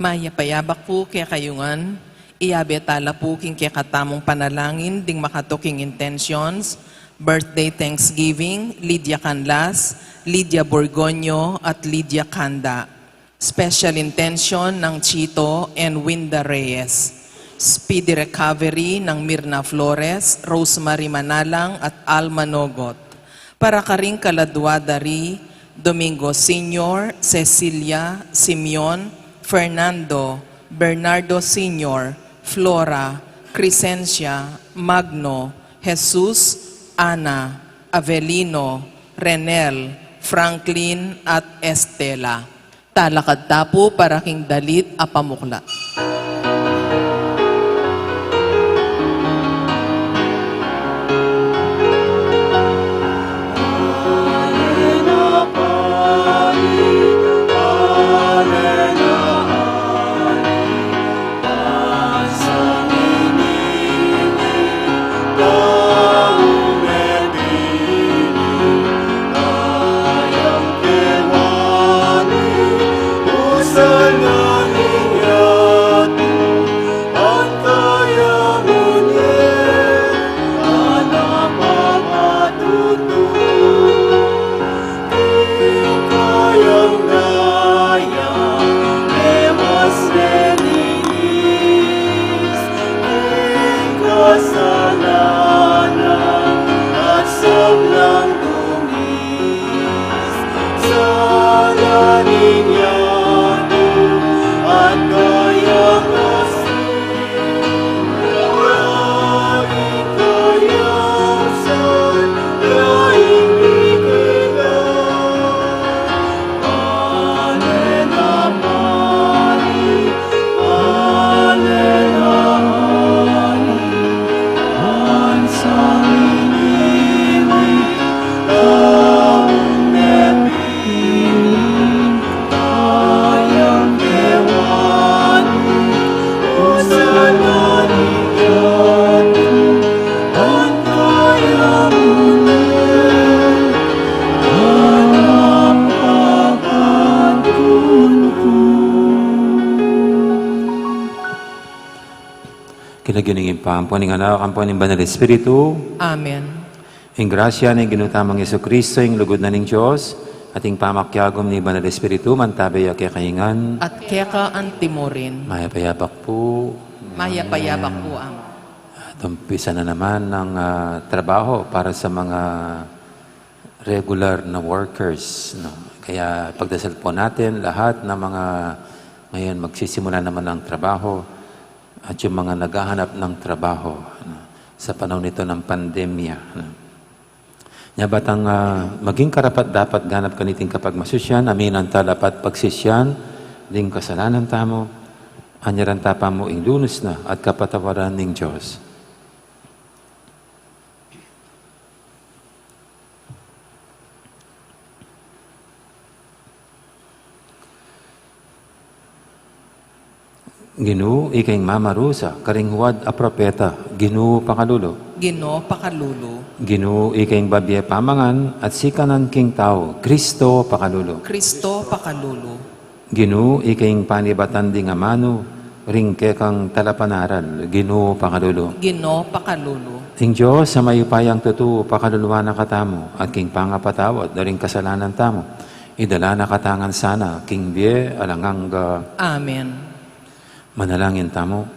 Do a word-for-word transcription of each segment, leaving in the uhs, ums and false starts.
Mayap a yabak pu kekayu ngan. Iyabe tala pu king kekatamung panalangin ding makatuking intentions: birthday thanksgiving, Lydia Canlas, Lydia Borgoño, at Lydia Canda. Special intention nang Chito and Winda Reyes. Speedy recovery nang Mirna Flores, Rosemary Manalang, at Alma Nogot. Para karing kaladua da ri Domingo Senior, Cecilia, Simeon, Fernando, Bernardo Senior, Flora, Crescencia, Magno, Jesus, Ana, Avelino, Renel, Franklin, at Estela. Talakad ta pu para king dalit a pamuklat. King lagyu ning Ibpa, ampo ning Anak, ampo ning Banal Espiritu. Amen. Ing grasya ning Ginu tamung Jesucristo, ing lugud na ning Dios, at ing pamakiagum ning Banal Espiritu, mantabe ya kekayu ngan. At keka antimurin. Mayap a yabak pu. Mayap a yabak pu, Ama. At umpisa na naman ang, ah, trabaho para sa mga regular na workers, no? Kaya pagdasal po natin lahat ng mga ngayon magsisimula naman ng trabaho at yung mga naghahanap ng trabaho, no? Sa panahon nito ng pandemya, no? Nya batang, ah, maging karapat-dapat ganap kaniting kapagmasusyan, aminan ta la pat pagsisyan ding kasalanan tamu, anyaran ta pa mu ing lunus na at kapatawaran ning Dios. Ginu, ika ing mamarusa karing huwad a propeta, Ginu pakalulu. Ginu pakalulu. Ginu, ika ing babie pamangan at sikanan king tau, Kristo pakalulu. Kristo pakalulu. Ginu, ika ing panibatan ding amanu ring kekang talapanaral, Ginu pakalulu. Ginu pakalulu. Ing Dios a mayupayang tutu pakaluluan na katamu at king pangapatawad da ring kasalanan tamu, idala na katamu ngan sana king bie alang angga. Amen. Manalangin tamu.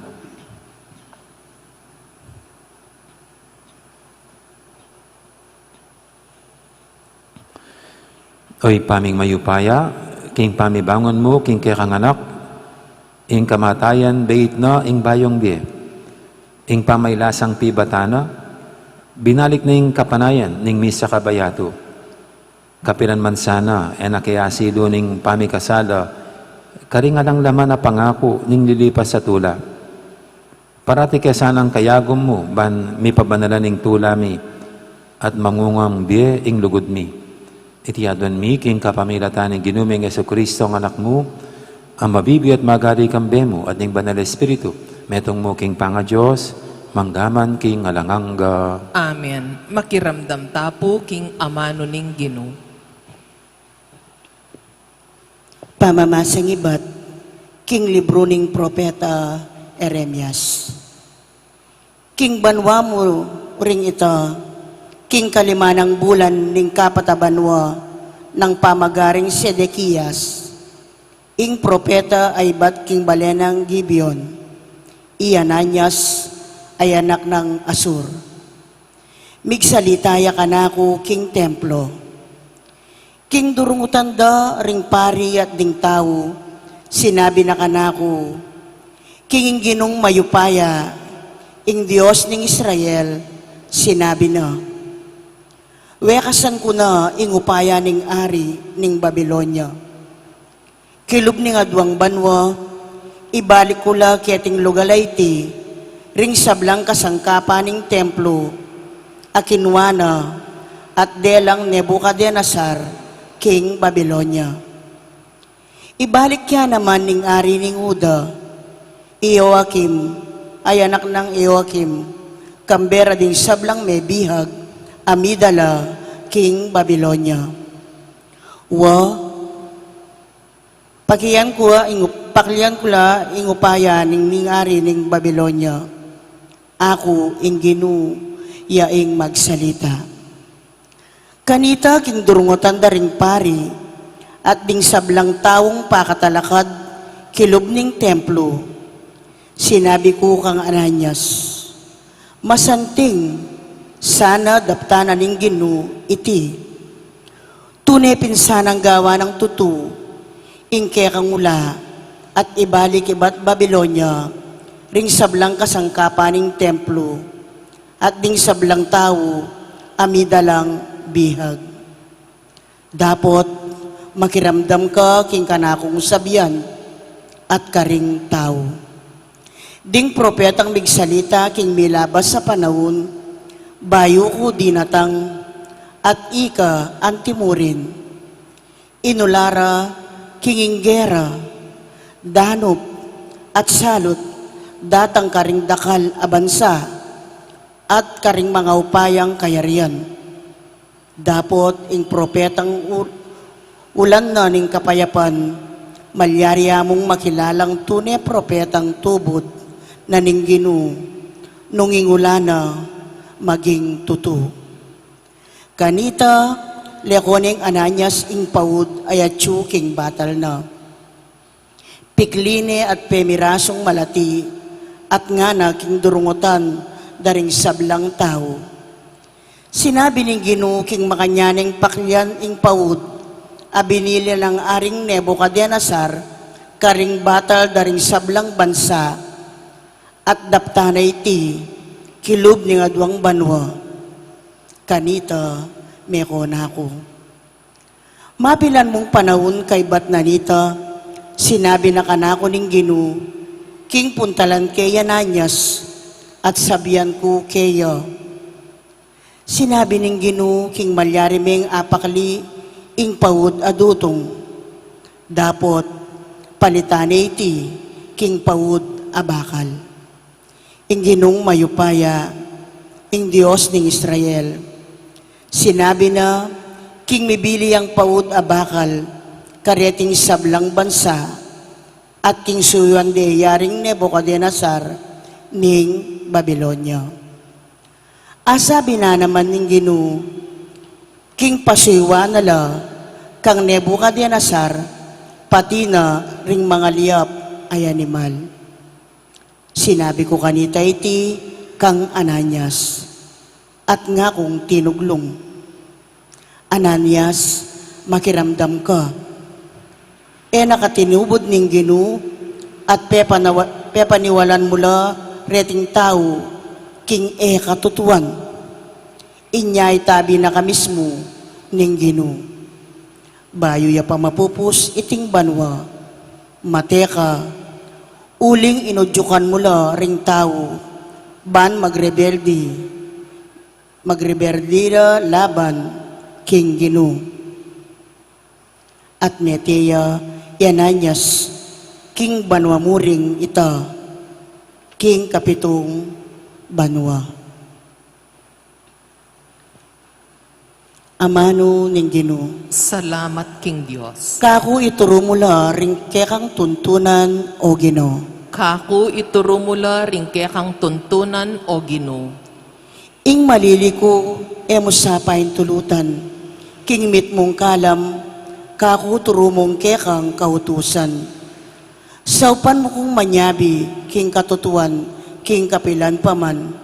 O Ibpa ming mayupaya, king pamibangun mu king kekang Anak, ing kamatayan beit na ing bayung bie, ing pamailasang pibatan na, binalik na ing kapanayan ning misa kabayatu. Kapilan man sana e na ke asilu ning pamikasala karing alang laman a pangaku ning lilipas a tula. Parati ke sanang kayagum mu ban mipabanalan ing tula mi at mangungang bie ing lugud mi. Iti aduan mi king kapamilatan ning Ginu ming Jesucristo a Anak mu, a mabibie at magari kambe mu at ning Banal Espiritu, metung mu king pangaDios, mangga man king alang angga. Amen. Makiramdam ta pu king amanu ning Ginu. Pamamasang ibat. King libru ning propeta Jeremias. King banwa mu ring ita, king kalima nang bulan ning kapat a banwa nang pamagaring Sedekias, ing propeta a ibat king bale nang Gibeon, i Ananias a anak nang Asur. Migsalita ya kanaku king templo. King durungutan da ring pari at ding tau, sinabi na kanaku, King ing Ginung mayupaya, ing Dios ning Israel, sinabi na, Wekasan ku na ing upaya ning ari ning Babilonia. Kilub ning aduang banwa, ibalik ku la keting lugal a iti, ring sablang kasangkapan ning templo, a kinua na, at delang Nebuchadnezzar, king Babilonia. Ibalik ya naman ning ari ning Juda, i Joachim, a anak nang Joachim, kambe ra ding sablang mebihag, a midala, king Babilonia. Wa, Paklian ku la ing up-, paklian ku la ing upaya ning, ning ari ning Babilonia. Aku ing Ginu, ya ing magsalita. Kanita king durungutan da ring pari, at ding sablang taung pakatalakad, kilub ning templo. Sinabi ku kang Ananias, Masanting, sana daptan na ning Ginu iti. Tune pin sanang gawa nang tutu, ing kekang ula, at ibalik ibat Babilonia, ring sablang kasangkapan ning templo, at ding sablang tau, a midalang bihag. Dapot, makiramdam ka king kanakung sabian, at karing tau. Ding propetang migsalita king milabas a panaun, bayu ku dinatang, at ika antimurin. Inula ra king ing gera, danup, at salut, datang karing dakal a bansa, at karing mangaupayang kayarian. Dapot ing propetang u-, ulan na ning kapayapan, malyari ya mung makilalang tune propetang tubud na ning Ginu, nung ing ulan na maging tutu. Kanita, leko neng Ananias ing paud a yatsu king batal na. Pikli ne at pemirasung malati, at ngana king durungutan da ring sablang tau. Sinabi ning Ginu king makanyan neng paklian ing paud, a binili nang aring Nebuchadnezzar, karing batal da ring sablang bansa, at daptan na iti, kilub ning aduang banua. Kanita, meko na ku. Mapilan mung panaun kaybat na nita, sinabi na kanaku ning Ginu, king puntalan ke i Ananias, at sabian ku keya. Sinabi ning Ginu, king malyari meng apakli ing paud a dutung. Dapot, palitan ne iti, king paud a bakal. Ing Ginung mayupaya, ing Dios ning Israel. Sinabi na, king mibili yang paud a bakal, kareting sablang bansa, at king suyuan de ya ring Nebuchadnezzar, ning Babilonia. Asabi na naman ning Ginu, king pasuyuan na la, kang Nebuchadnezzar, pati na ring mangaliap a animal. Sinabi ku kanita iti kang Ananias, at ngakung tinuglung, Ananias, makiramdam ka. E na ka tinubud ning Ginu, at pepanawa-, pepaniwalan mu la reting tau, king e katutuan. Inya itabi na ka mismu ning Ginu. Bayu ya pa mapupus iting banua, mate ka, uling inudyukan mu la ring tau, ban magrebelde, magrebelde la laban king Ginu. At mete ya i Ananias king banua mu ring ita, king kapitung banua. Amanu ning Ginu. Salamat king Dios. Kaku ituru mu la ring kekang tuntunan, o Ginu. Kaku ituru mu la ring kekang tuntunan, o Ginu. Ing malili ku, e mu sa paintulutan, king mitmung kalam, kaku turu mung kekang kautusan. Saupan mu kung manyabi king katutuan, king kapilan pa man,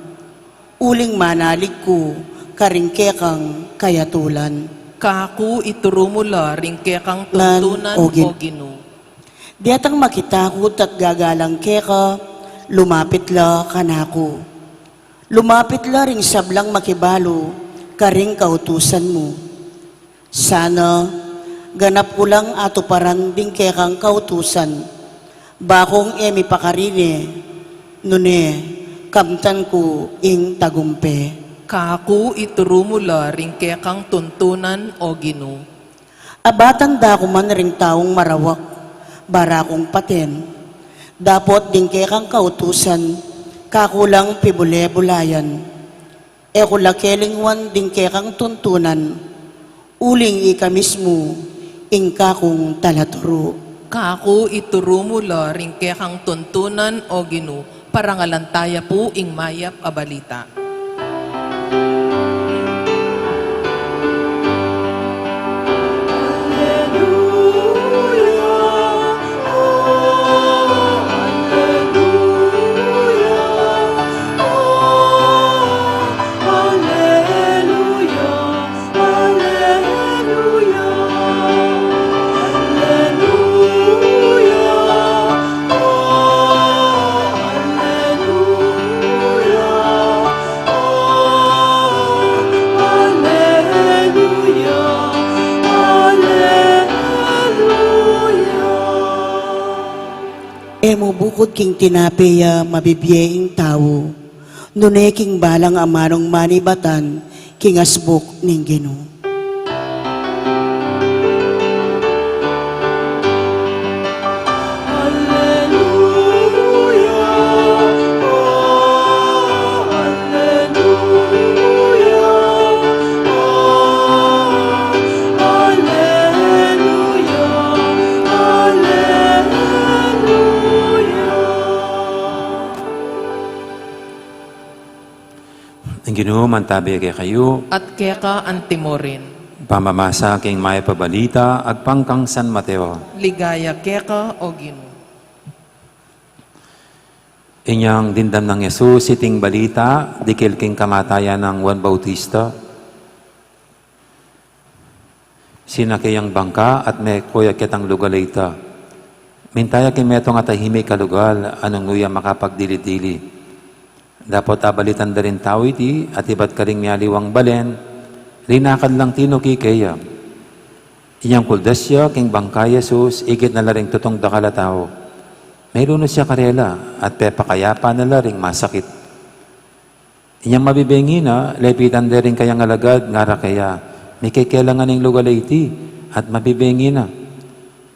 uling manalig ku karing kekang kayatulan. Kaku ituru mu la ring kekang tuntunan, o Ginu. Detang makitakut at gagalang keka, lumapit la kanaku. Lumapit la ring sablang makibalu karing kautusan mu. Sana ganap ku lang atuparan ding kekang kautusan, bakung e mi pakarine, nune kamtan ku ing tagumpe. Kaku ituru mu la ring kekang tuntunan, o Ginu. Abatan da ku man ring taung marawak, bara kung paten, dapot ding kekang kautusan, kaku lang pibule-bulayan. E ku la kelingwan ding kekang tuntunan, uling ika mismu ing kakung talaturu. Kaku ituru mu la ring kekang tuntunan, o Ginu, parangalan taya pu ing mayap a balita. E mu bukud king tinape ya mabibie ing tau, nune king balang amanung manibatan king asbuk ning Ginu. Ing Ginu mantabe kekayu. At keka antimurin. Pamamasa king mayap a balita agpang kang San Mateo. Ligaya keka, o Ginu. Inyang dimdam nang Jesus iting balita dikil king kamatayan nang Juan Bautista, sinake yang bangka at meko ya ketang lugal a ita. Minta ya king metung a tahimik a lugal a nung nu ya makapagdili-dili. Dapot abalitan da ring tau iti at ibat karing mialiwang balen, linakad lang tinuki keya. Inyang kuldas ya king bangka i Jesus, ikit na la ring tutung dakal a tau. Melunus ya karela at pepakayapan na la ring masakit. Inyang mabibengi na, lepitan de ring kayang alagad, ngara keya, "Mikekelangan ing lugal a iti, at mabibengi na.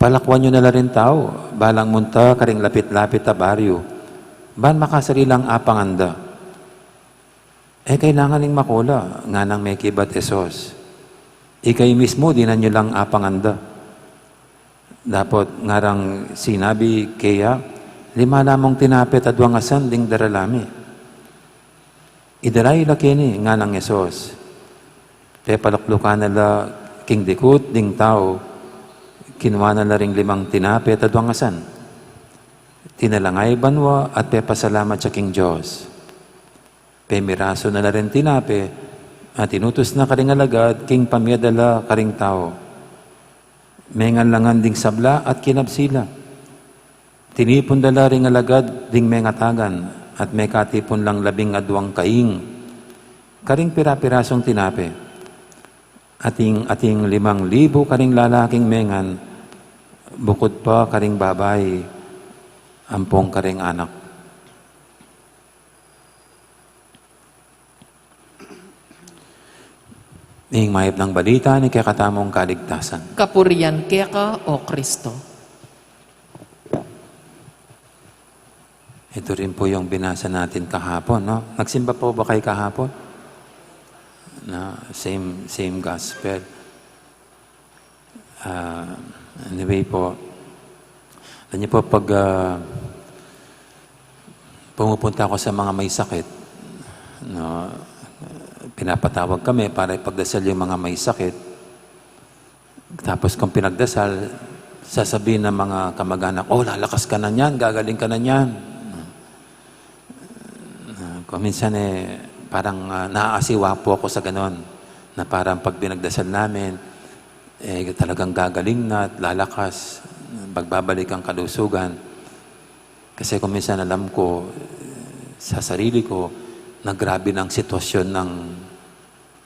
Palakuan yu na la ring tau, balang munta karing lapit-lapit a baryu, ban makasarilang apangan da." "E kailangan ing makola," nganang mekibat Jesus. "Ikayu mismu dinan yu lang apangan da." Dapot ngarang sinabi keya, "Lima lamung tinape at adwang asan ding dara mi." "Idala yu la keni," nganang Jesus. Pepaluklukan na la king dikut ding tau, kinua na la ring limang tinape at adwang asan. Tinalangay banua at pepasalamat ya king Dios. Pemirasu na la ring tinape, at inutus na karing alagad king pamiadala karing tau. Mengan la ngan ding sabla at kinabsi la. Tinipun da la ring alagad ding mengatagan, at mekatipun lang labing adwang kaing karing pira-pirasung tinape. Ating, ating limang libu karing lalaking mengan, bukud pa karing babai, ampong karing anak. Ing mayap nang balita ning kekatamung kaligtasan. Kapurian keka, O Kristo. Ito rin po yung binasa natin kahapon, no? Nagsimba po ba kayo kahapon? Na, same, same gospel. Ah, anyway po, alam niyo po, pag, ah, pumupunta ako sa mga may sakit, no, pinapatawag kami para ipagdasal yung mga may sakit. Tapos kung pinagdasal, sasabihin ng mga kamag-anak, "Oh, lalakas ka na niyan, gagaling ka na niyan." Ah, kung minsan, eh, parang, ah, naaasiwa po ako sa ganon, na parang pag pinagdasal namin, eh, talagang gagaling na at lalakas, magbabalik ang kalusugan. Kasi kung minsan alam ko, eh, sa sarili ko, na grabe na ang sitwasyon ng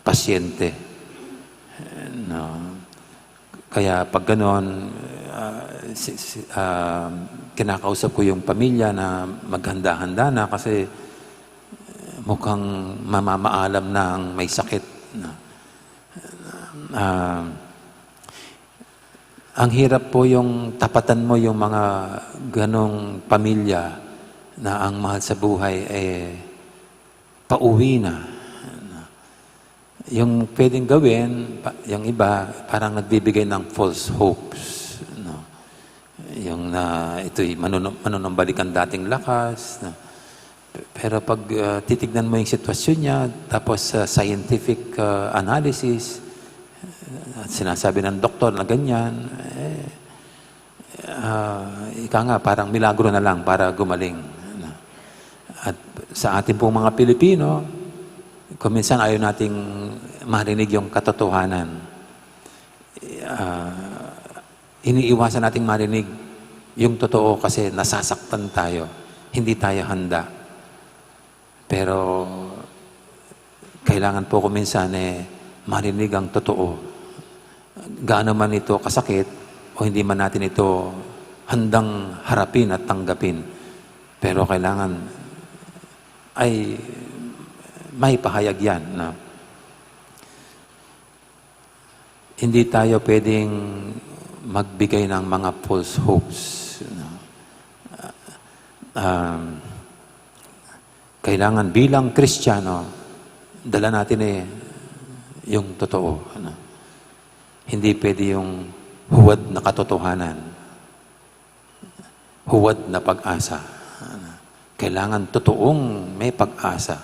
pasyente. No? Kaya pag ganon, ah, si, si, ah, kinakausap ko yung pamilya na maghanda-handa na kasi mukhang mamamaalam na ang may sakit, no? Ah, ang hirap po yung tapatan mo yung mga ganong pamilya na ang mahal sa buhay, eh, pauwi na. Yung pwedeng gawin, pa-, yung iba, parang nagbibigay ng false hopes, no? Yung na ito'y manunum-, manunumbalik ang dating lakas, no? Pe-, pero pag, ah, titignan mo yung sitwasyon niya, tapos sa scientific, ah, analysis, at sinasabi ng doktor na ganyan, eh, ah, ika nga, parang milagro na lang para gumaling, no? At sa ating pong mga Pilipino, kung minsan ayaw nating marinig yung katotohanan. Ah, iniiwasan nating marinig yung totoo kasi nasasaktan tayo, hindi tayo handa. Pero kailangan po kuminsan, eh, marinig ang totoo. Gaano man ito kasakit o hindi man natin ito handang harapin at tanggapin, pero kailangan ay maipahayag yan, no? Hindi tayo pwedeng magbigay ng mga false hopes, no? Um, kailangan bilang Kristiyano, dala natin, eh, yung totoo, ano? Hindi pwede yung huwad na katotohanan. Huwad na pag-asa. Kailangan totoong may pag-asa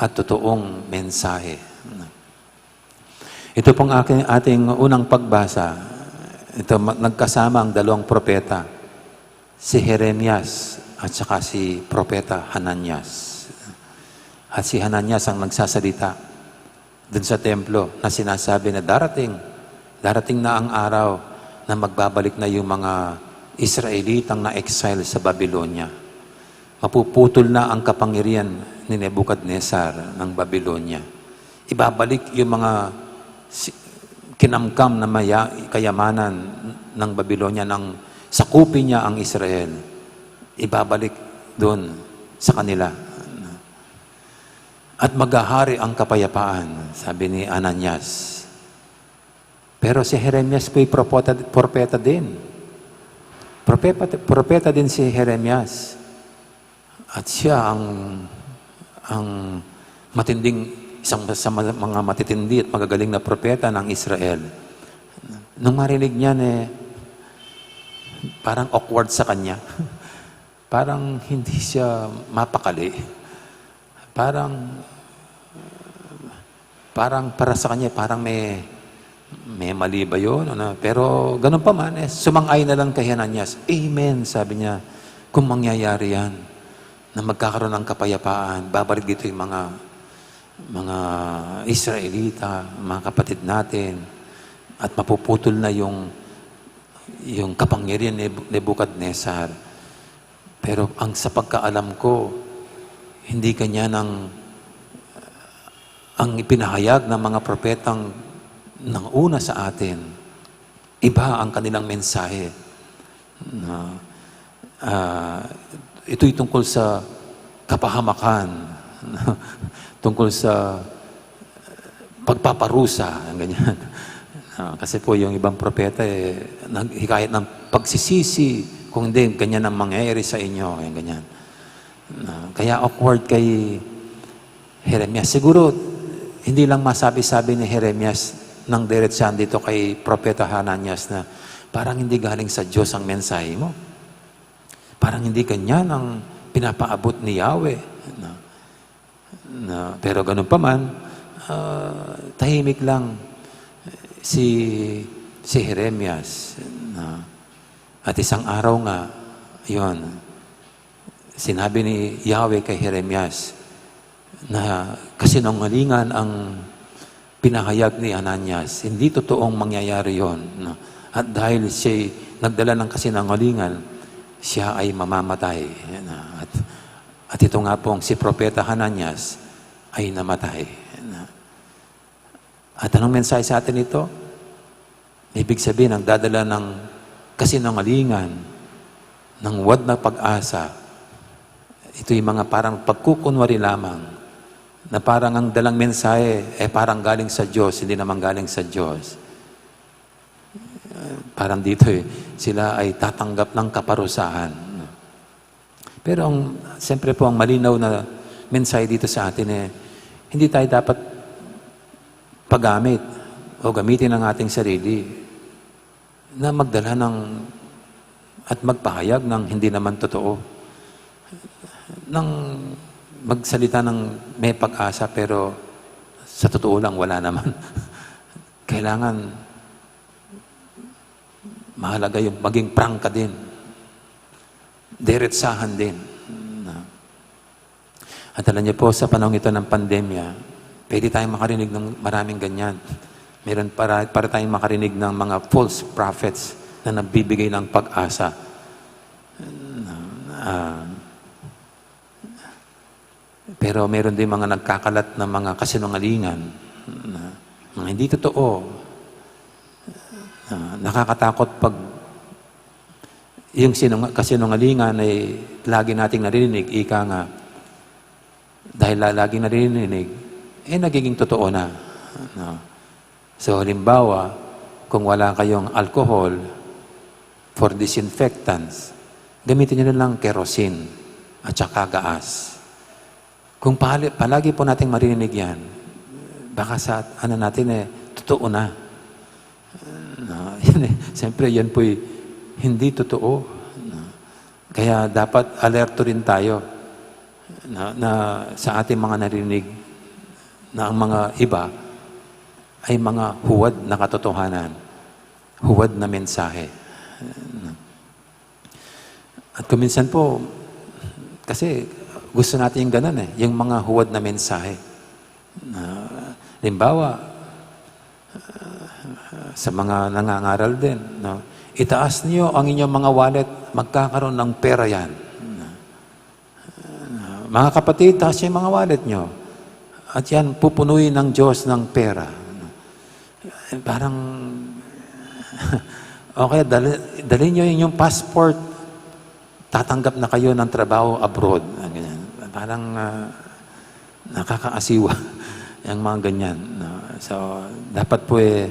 at totoong mensahe. Ito pong aking, ating unang pagbasa, ito, ma-, nagkasama ang dalawang propeta, si Jeremias at saka si Propeta Hananias. At si Hananias ang nagsasalita dun sa templo na sinasabi na darating, darating na ang araw na magbabalik na yung mga Israelitang na-exile sa Babylonia. Mapuputol na ang kapangyarihan ni Nebuchadnezzar ng Babylonia. Ibabalik yung mga si-, kinamkam na maya-, kayamanan ng Babylonia nang sakupin niya ang Israel. Ibabalik dun sa kanila. At maghahari ang kapayapaan, sabi ni Ananias. Pero si Jeremias po'y propeta, propeta din. Propeta, propeta din si Jeremias. At siya ang, ang matinding, isang sa ma-, mga matitindi at magagaling na propeta ng Israel. Nung marinig niya, eh, parang awkward sa kanya. Parang hindi siya mapakali. Parang, parang para sa kanya, parang may, may mali ba yun? Ano? Pero ganun pa man, eh, sumang-ayon na lang kay Hananias. "Amen," sabi niya, "kung mangyayari yan, na magkakaroon ng kapayapaan, babalik dito yung mga, mga Israelita, mga kapatid natin, at mapuputol na yung, yung kapangyarihan ni Nebu-, Nebuchadnezzar." Pero ang sa pagkaalam ko, hindi ganyan ang, ang ipinahayag ng mga propetang nanguna sa atin. Iba ang kanilang mensahe. Na, ah, ito'y tungkol sa kapahamakan, tungkol sa pagpaparusa, ganyan. Ah, kasi po yung ibang propeta, eh, naghikayat ng pagsisisi, kung hindi, ganyan ang mangyayari sa inyo, yung ganyan. Ah, kaya awkward kay Jeremias. Siguro, Hindi lang masabi-sabi ni Jeremias nang diretsahan dito kay Propeta Hananias na parang hindi galing sa Diyos ang mensahe mo. Parang hindi ganyan ang pinapaabot ni Yahweh. Na, na, pero ganun pa man, ah, tahimik lang si, si Jeremias. Na, at isang araw nga, yon, sinabi ni Yahweh kay Jeremias na kasinungalingan ang pinahayag ni Hananias. Hindi totoong mangyayari yon, no? At dahil siya'y nagdala ng kasinungalingan, siya ay mamamatay. Yan, ah, at, at ito nga pong si Propeta Hananias ay namatay. Yan, ah. At anong mensahe sa atin ito? Ibig sabihin, ang dadala ng kasinungalingan, ng wad na pag-asa, ito'y mga parang pagkukunwari lamang, na parang ang dalang mensahe, eh, parang galing sa Diyos, hindi naman galing sa Diyos. Eh, parang dito, eh, sila ay tatanggap ng kaparusahan. Pero ang, siyempre po, ang malinaw na mensahe dito sa atin, eh, hindi tayo dapat paggamit o gamitin ang ating sarili na magdala ng, at magpahayag ng hindi naman totoo. Nang magsalita ng may pag-asa, pero sa totoo lang, wala naman. Kailangan mahalaga yung maging prangka din. Diretsahan din. At alam niyo po, sa panahon ito ng pandemya, pwede tayong makarinig ng maraming ganyan. Meron para, para tayong makarinig ng mga false prophets na nagbibigay ng pag-asa. Ah, pero meron din mga nagkakalat ng mga kasinungalingan, na mga hindi totoo. Ah, nakakatakot pag yung sinunga-, kasinungalingan ay lagi nating naririnig, ika nga, dahil la-, lagi naririnig, eh, nagiging totoo na, no? So, halimbawa, kung wala kayong alcohol for disinfectants, gamitin nyo na lang kerosene at saka gaas. Kung pali-, palagi po nating maririnig yan, baka sa ano natin, eh, totoo na. No? Yan, eh. Siyempre, yan po'y hindi totoo. No? Kaya dapat alerto rin tayo na, na sa ating mga narinig na ang mga iba ay mga huwad na katotohanan, huwad na mensahe. At kuminsan po, kasi gusto natin yung ganun eh, yung mga huwad na mensahe. Na, halimbawa, sa mga nangangaral din, no? "Itaas niyo ang inyong mga wallet, magkakaroon ng pera yan." "Mga kapatid, taas niyo yung mga wallet niyo. At yan, pupunuin ng Diyos ng pera." Parang, okay, dali, dali niyo yung inyong passport. Tatanggap na kayo ng trabaho abroad. Ganyan. Parang, ah, nakakaasiwa yung mga ganyan, no? So, dapat po eh,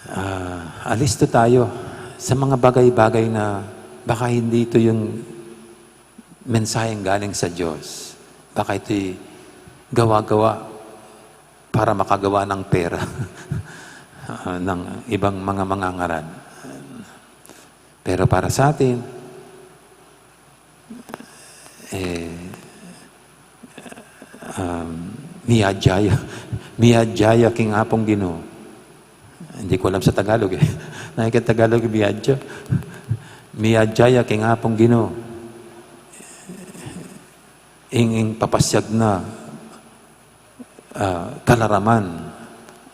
ah, alisto tayo sa mga bagay-bagay na baka hindi ito yung mensaheng galing sa Diyos. Baka ito'y gawa-gawa para makagawa ng pera, ah, ng ibang mga mangangaral. Pero para sa atin, eh, um, miyadya ya. Miyadya ya king Apung Ginu. Hindi ko alam sa Tagalog eh. Nakikita Tagalog, miyadya. Miyadya ya king Apung Ginu. Ing, ing papasyag na, ah, kalaraman,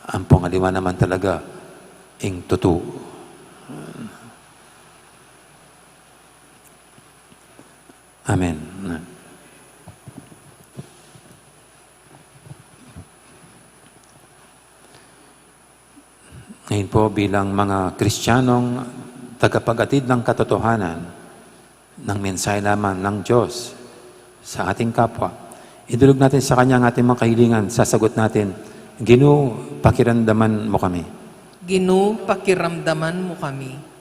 ampong aliwa naman talaga ing tutu. Amen. Ngayon po, bilang mga Kristiyanong tagapag-atid ng katotohanan, ng mensahe lamang ng Diyos sa ating kapwa, idulog natin sa Kanya ang ating mga kahilingan. Sasagot natin, "Ginu, pakiramdaman mo kami." Ginu, pakiramdaman mo kami.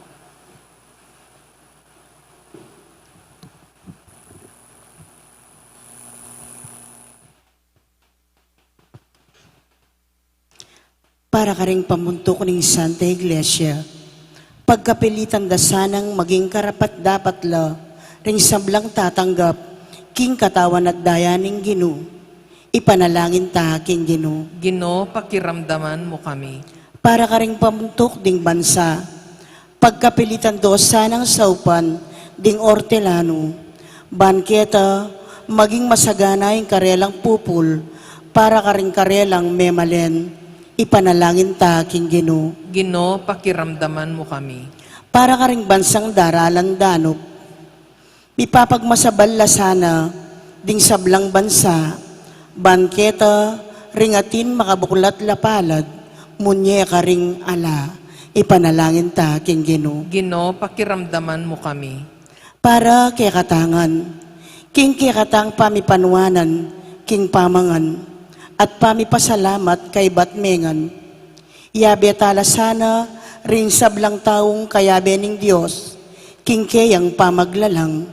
Para karing pamuntuk ning Santa Iglesia, pagkapilitan da sanang maging karapat-dapat la ring sablang tatanggap king katawan at daya ning Ginu. Ipanalangin ta king Ginu. Ginu, pakiramdaman mu kami. Para karing pamuntuk ding bansa, pagkapilitan do sanang saupan ding ortelanu, ban keta maging masagana ing karelang pupul para karing karelang memalen. Ipanalangin ta king Ginu. Ginu, pakiramdaman mu kami. Para karing bansang daralan danup, mipapagmasabal la sana ding sablang bansa, ban keta ring atin makabuklat la palad, munye karing ala. Ipanalangin ta king Ginu. Ginu, pakiramdaman mu kami. Para kekatang ngan, king kekatang pamipanuanan king pamangan at pamipasalamat kaybat mengan, yabe ta la sana ring sablang taung kayabe ning Dios king keyang pamaglalang.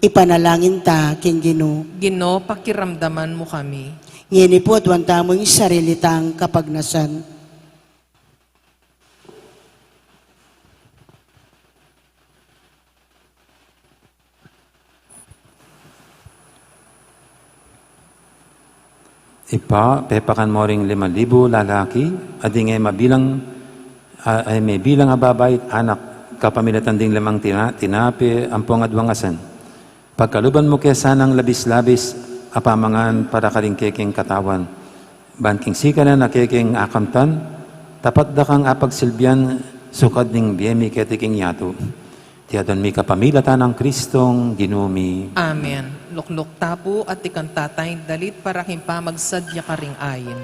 Ipanalangin ta king Ginu. Ginu, pakiramdaman mu kami. Ngeni pu, aduan tamu ing sarili tang kapagnasan. Ibpa, pepakan mo ring lima libu lalaki a ding e mabilang, a, e mebilang a babai at anak, kapamilatan ding limang tina-, tinape ampong aduang asan. Pagkaluban mu ke sanang labis-labis a pamangan para karing kekeng katawan, ban king sikanan a kekeng akamtan, tapat da kang apagsilbian sukad ning bie mi keti king yatu. Iti adwan mi kapamilatan nang Kristong Ginu mi. Amen. Lukluk ta pu at ikanta tang dalit para king pamagsadya karing ain.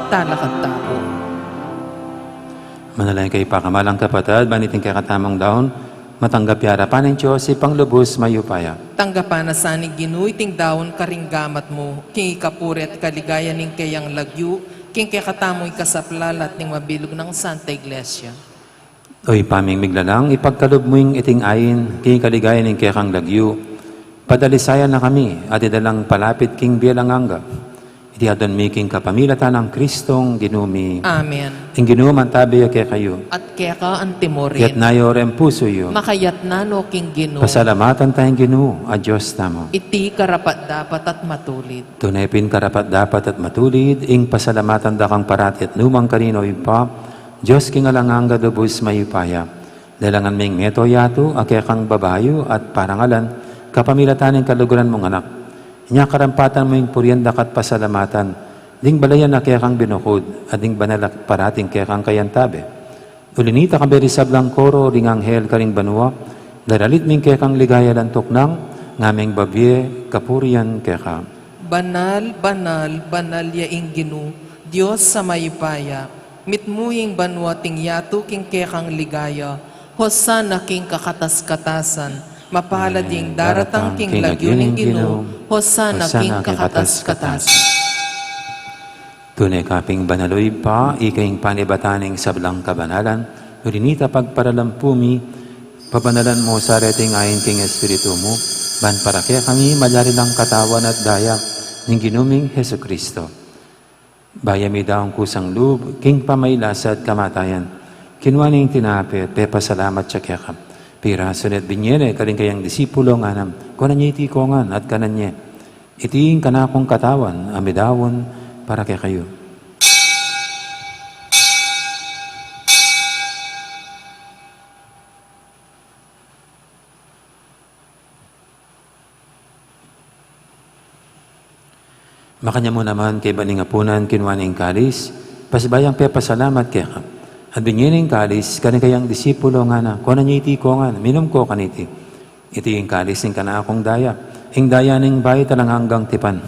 Talakad ta pu. Manalangin kayu, pakamalan kung kapatad, ban iting kekatamung daun matanggap ya king arapan ning Dios, Ibpang lubus mayupaya. Tanggapan na sa ning Ginu iting daun karing gamat mu, king ikapuri at kaligayan ning keyang lagyu, king kekatamung ikasaplalat ning mabilug nang Santa Iglesia. O Ibpa ming miglalang, ipagkalub mu ing iting ain king kaligayan ning kekang lagyu. Padalisayan na kami at idalang palapit king bie alang angga. Iti adwan mi king kapamilatan nang Kristong Ginu mi. Amen. Ing Ginu mantabe ya kekayu. At keka antimurin. Iyatas yu ring pusu yu. Makayatas no king Ginu. Pasalamatan taya ing Ginu a Dios tamu. Iti karapat-dapat at matulid. Tune pin karapat-dapat at matulid ing pasalamatan da kang parati at nu man karin, O Ibpa, Dios king alang angga, lubus mayupaya. Lelangan ming meto yatu a kekang babayu at parangalan kapamilatan ning kaluguran mung anak. Inya karampatan mu ing purian daka at pasalamatan ding balayan a kekang binukud at ding banal a parating kekang kayantabe. Uli nita, kambe ring sablang koro ring anghel karing banua, lalalit mi ing kekang ligaya, lantuk nang ngaming babie kapurian keka. Banal, banal, banal ya ing Ginu, Dios a mayupaya. Mitmu ing banua at ing yatu king kekang ligaya. Hosana king kakatas-katasan. Mapalad ing daratang king lagyu ning Ginu. Hosana king kakatas-katasan. Tune ka pin banal, o Ibpa, ika ing panibatan ning sablang kabanalan. Uli nita, pagparalampu mi, pabanalan mu sa reting ain king Espiritu mu, ban para kekami malyari lang katawan at daya ning Ginu ming Jesucristo. Bayu mi daun kusang lub king pamagkasakit at kamatayan, kinua ne ing tinape, pepasalamat ya keka, pirasu ne at binie ne karing kayang disipulo, ngana, kuanan ye iti kongan at kanan ye. Iti ing kanakung katawan a midaun para kekayu. Makanyan mu naman kaybat ning apunan, kinua ne ing kalis, pasibayu yang pepasalamat keka, at binie ne ing kalis karing kayang disipulo, ngana, kuanan ye iti kongan, minum ko kaniti. Iti ing kalis ning kanakung daya, ing daya ning bayu at alang anggang tipan,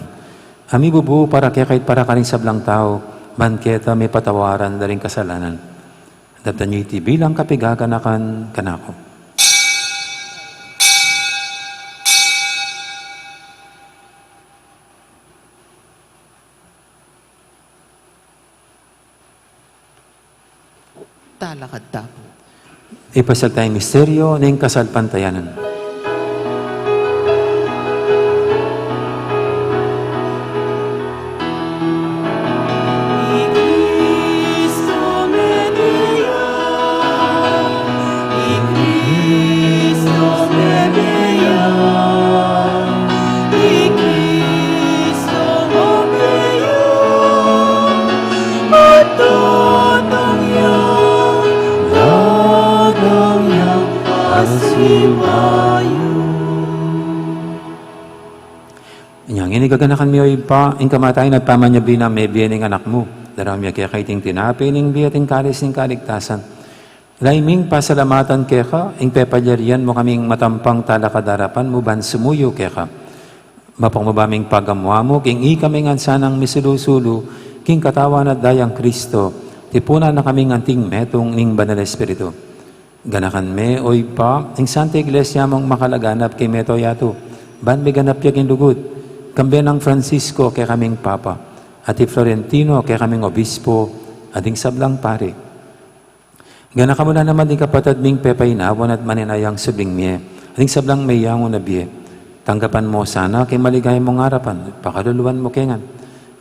a mibubu para kekayu at para karing sablang tau, ban keta mipatawaran da ring kasalanan. Daptan ye iti bilang kapaganakan kanaku. Talakad tamu. Ipasiag taya ing misteryu ning kasalpantayanan. Inya ngeni gaganakan mi, o Ibpa, ing kamatayan at pamanyubli nang mebie ning Anak mu. Daraun mi keka iting tinape ning bie at ing kalis ning kaligtasan. Lalu ming pasalamatan keka ing pepalyarian mu kaming matampang talakad king arapan mu ban sumuyu keka. Mapagmabaming pagamu-amu king ikami ngan sanang misulu-sulu king katawan at dayang Kristo, tipunan na kaming anting metung ning Banal Espiritu. Ganakan me, o Ibpa, ing Santa Iglesia mung makalaganap king mabilug a yatu, ban miganap ya king lugud, kambe nang Francisco kekaming Papa, at i Florentino kekaming Obispo, at ding sablang pari. Ganakan mu la naman ding kapatad ming pepainawan at maninayang subling mie, at ding sablang meyangu na bie. Tanggapan mu sana king maligaya mung arapan, pakaluluan mu ke ngan.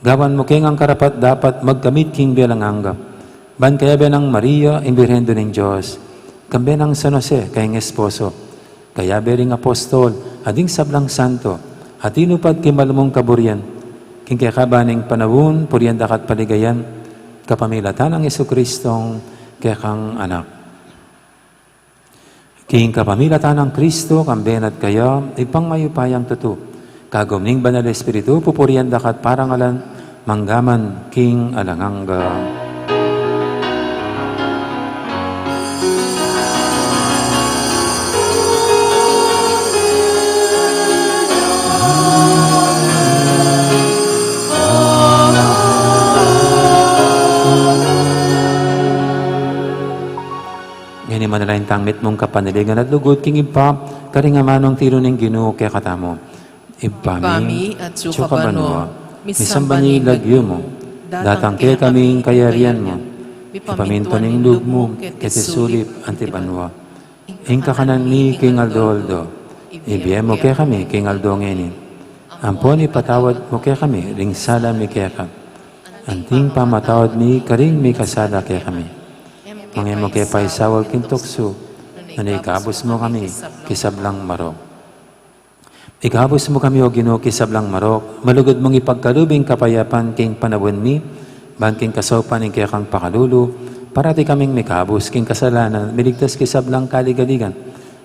Gawan mu ke ngan karapat-dapat magkamit king bie alang angga. Ban kayabe nang Maria, ing Birhen Indu ning Dios, kambe nang San Jose, kayang esposo, kayabe ring apostol, at ding sablang santo, a tinupad king malumung kaburian, king kekaban ning panaun, purian da ka at paligayan, kapamilatan nang Jesucristong kekang Anak. King kapamilatan nang Kristo, kambe na at kaya, Ibpang mayupayang tutu, kagum ning Banal Espiritu, pupurian da ka at parangalan, mangga man king alang angga. Ngeni manalangin tang mitmung kapanaligan at lugud king Ibpa, karing amanung tiru ning Ginu kekatamu. Ibpa mi, atsu ka banua, misamban ya ing lagyu mu, datang kekami ing kayarian mu, mipamintuan ing lub mu, keti sulip anti banua. Ing kakanan mi king aldo-aldo, ibie mu kekami king aldo ngeni. Ampon ipatawad mu kekami ring sala mi keka, anting pamatawad mi karing mikasala kekami. Manga e mu ke paisaul king tuksu, nune ikabus mu kami king sablang marok. Ikabus mu kami, O Ginu, king sablang marok, malugud mung ipagkalub ing kapayapan king panaun mi, ban king kasaupan ning kekang pakalulu, Parati kaming mikabus king kasalanan, miligtas king sablang kaligaligan.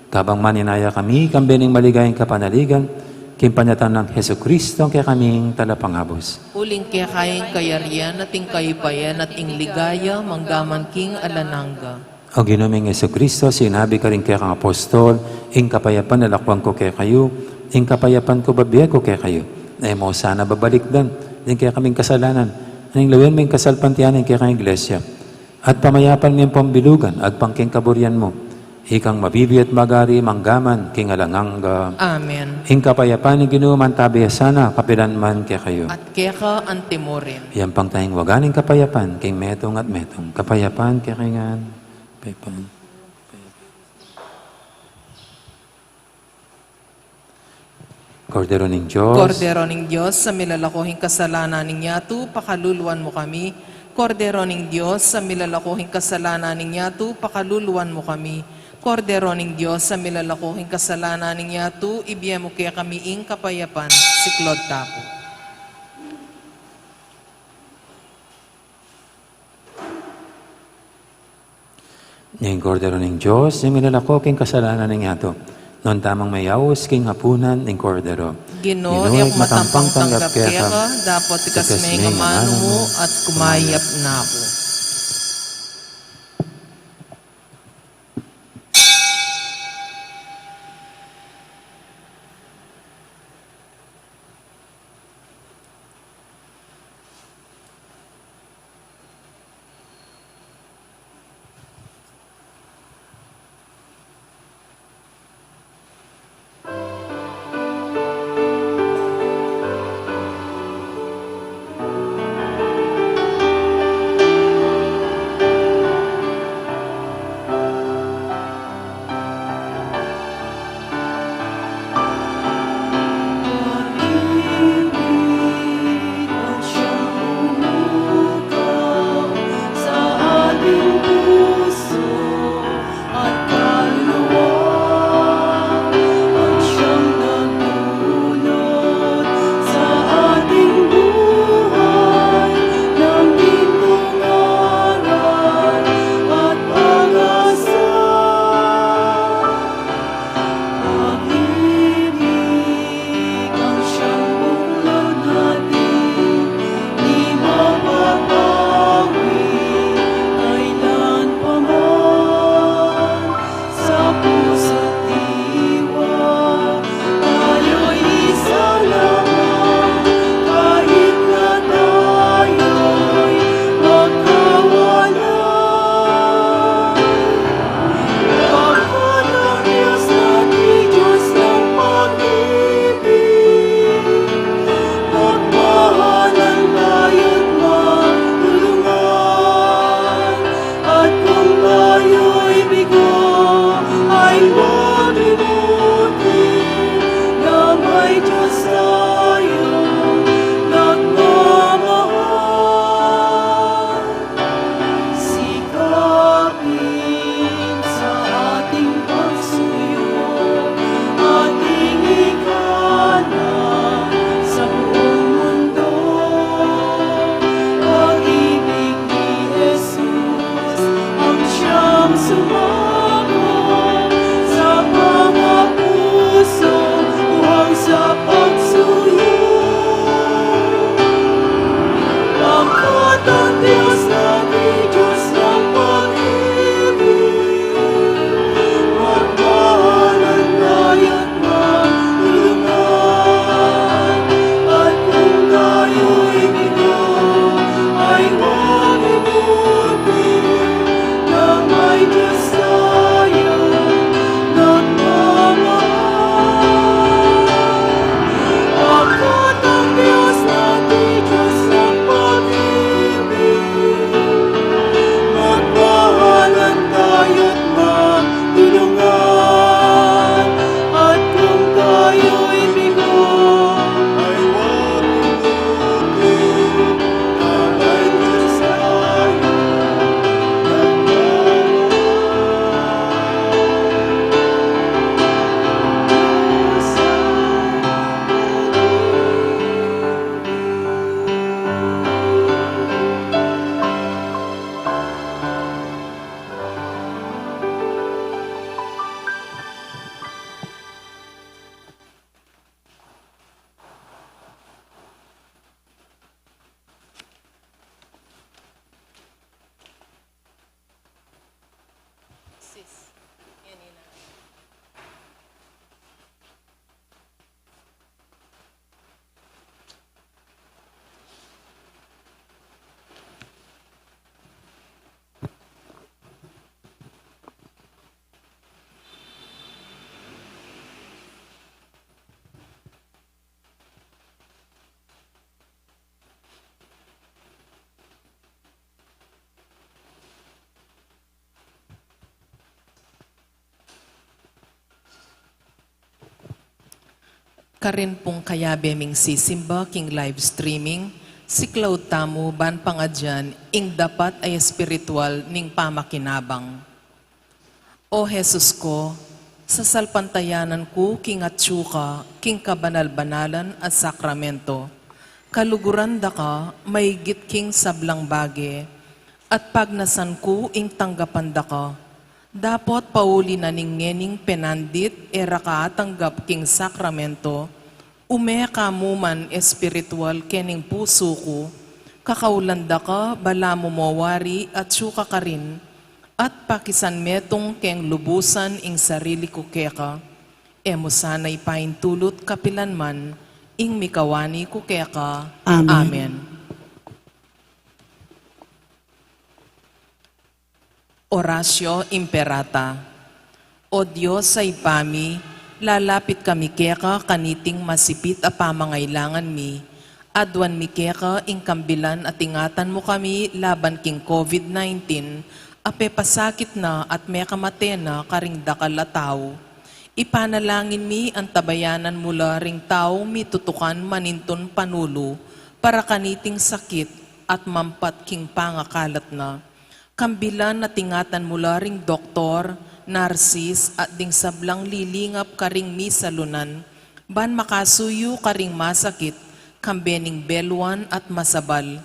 Kabang maninaya kami, kambe ning maligayang kapanaligan, king panyatang nang Jesucristo, kekaming talapangabus. Uling keka ing kayarian, at ing kayupayan, at ing ligaya, manggaman king alang angga. O Ginu ming Jesucristo, sinabi karing kekang apostol, ing kapayapan lalakwan ku kekayu, ing kapayapan ku bibie ku kekayu. E mu sana babalikdan ing kekaming kasalanan, ing lawen mu ing kasalpantayanan ning kekang Iglesia. At pamayapan mu ing pambilugan, agpang king kaburian mu. Ikang mabibie at magari manggaman king alang angga. Amen. Ing kapayapan ning Ginu mantabi ya sana, kapilan man kekayu. At keka antimurin. Yan pang tayang wagan ing kapayapan, king metung at metung. Kapayapan, kekayu ngan. Kapayapan. Kordero ning Dios. Kordero ning Dios, a milalako king kasalanan ning yatu, pakaluluan mu kami. Kordero ning Dios, a milalako king kasalanan ning yatu, pakaluluan mu kami. Kordero ning Dios, a milalako king kasalanan ning yatu, ibie mu kekami ing kapayapan. Siklaud tamu. Ing Kordero ning Dios, a milalako king kasalanan ning yatu. Nuan tamung mayaus king apunan ning Kordero. Ginu, Ginu, e ku matampang tanggap keka, dapot ikas me ing amanu mu, at kumayap na ku. Karin pung kayabe ming sisimba king live streaming, siklaud tamu ban pangadyan ing dapat a espiritual ning pamakinabang. O Jesus ko, sasalpantayanan ku king atsu ka king kabanal-banalan a sakramento. Kaluguran da ka maigit king sablang bage, at pagnasan ku ing tanggapan da ka. Dapot pauli na ning ngening penandit e ra ka atanggap king sakramento, ume ka mu man espiritual kening pusu ku, kakaulan da ka balamu mo wari atsu ka karin, at pakisan metung keng lubusan ing sarili ku keka. E mu sana ipaintulut kapilan man ing mikawani ku keka. Amen. Amen. Oratio Imperata. O Dios a Ibpa mi, lalapit kami keka kaniting masipit a pamangailangan mi. Aduan mi keka ing kambilan at ingatan mu kami laban king COVID nineteen, a pepasakit na at mekamate na karing dakal a tau. Ipanalangin mi antabayanan mu la ring taung mitutukan manintun panulu para kaniting sakit at mampat king pangakalat na. Kambilan at ingatan mu la ring doktor, narsis, at ding sablang lilingap karing misalunan, ban makasuyu karing masakit, kambe ning beluan at masabal.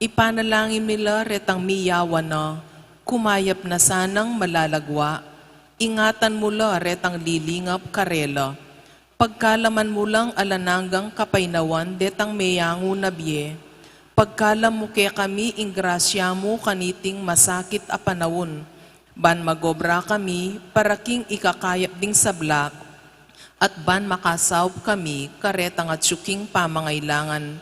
Ipanalangin mi la retang miyawan na, kumayap na sanang malalagwa, ingatan mu la retang lilingap karela. Pagkaluban mu lang alang anggang kapaynawan detang meyangu na bie. Pagkaluban mu kekami ing grasya mu kaniting masakit a panaun, ban magobra kami para king ikakayap ding sabla, at ban makasaup kami karetang atsu king pamangailangan.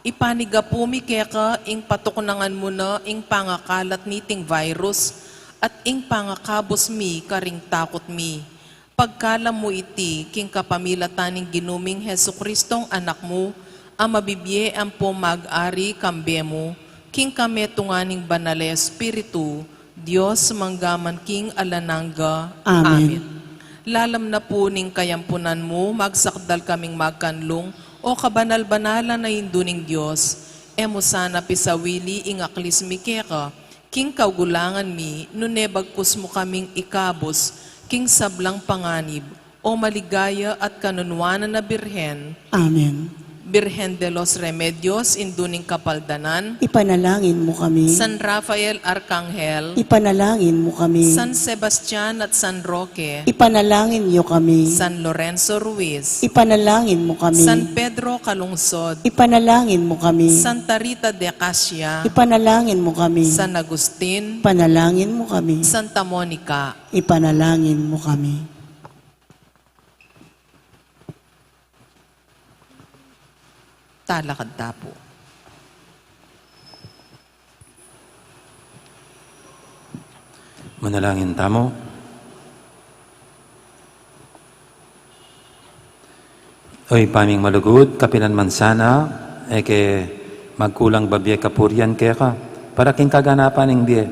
Ipanigapu mi keka ing patuknangan mu na ing pangakalat niting virus, at ing pangakabus mi karing takut mi. Pagkaluban mu iti king kapamilatan ning Ginu ming Jesucristong Anak mu, a mabibie ampong mag-ari kambe mu, king kametungan ning Banal a Espiritu, Dios mangga man king alang angga. Amen. Amen. Lalam na pu ning kayampunan mu, magsakdal kaming magkanlung, o kabanal-banalan a Indu ning Dios, e mu sana pisawili ing aklis mi keka, king kaugulangan mi, nune bagkus mu kaming ikabus king sablang panganib, o maligaya at kanunuanan a Birhen. Amen. Birhen de los Remedios, Indu ning Kapaldanan. Ipanalangin mu kami. San Rafael Arkanghel. Ipanalangin mu kami. San Sebastian at San Roque. Ipanalangin yu kami. San Lorenzo Ruiz. Ipanalangin mu kami. San Pedro Calungsod. Ipanalangin mu kami. Santa Rita de Casia. Ipanalangin mu kami. San Agustin. Ipanalangin mu kami. Santa Monica. Ipanalangin mu kami. Talakad ta pu. Manalangin tamu. O Ibpa ming malugud, kapilan man sana, e ke magkulang babie kapurian keka, para king kaganapan ning bie,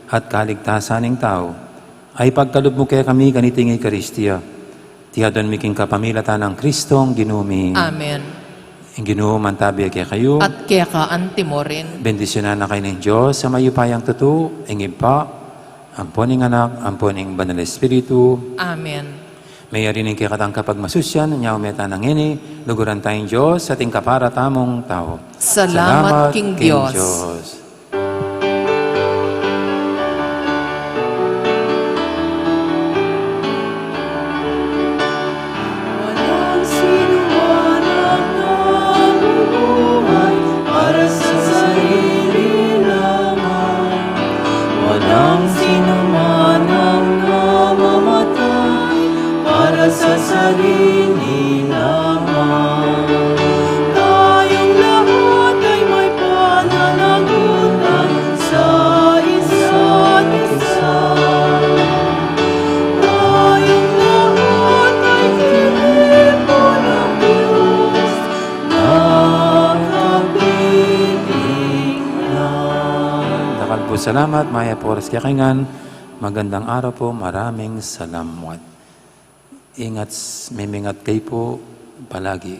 at kaligtasan ning tau, a ipagkalub mu kekami kaniting Eukaristia. Iti aduan mi king kapamilatan nang Kristong Ginu mi. Amen. Ing Ginu mantabi kekayu. At keka anti mu rin. Bendisyunan na kayu ning Dios a mayupayang tutu, ing Ibpa, ampo ning Anak, ampo ning Banal Espiritu. Amen. Meyari ning kekatang kapagmasusian, inya ume tana ngeni, luguran taya ing Dios, ating kapara tamung tau. Salamat king Dios. Walang sinuman ang namumuhay para sa sarili lamang. Walang sinuman ang namamatay para sa sarili lamang. Tayong lahat ay may pananagutan sa isa't isa. Tayong lahat ay tinipon ng Diyos na kapiling lang. Dakal pu salamat, mayap a oras kekayu ngan. Magandang araw po, maraming salamat. Ingat, mimingat kayu po. Palagi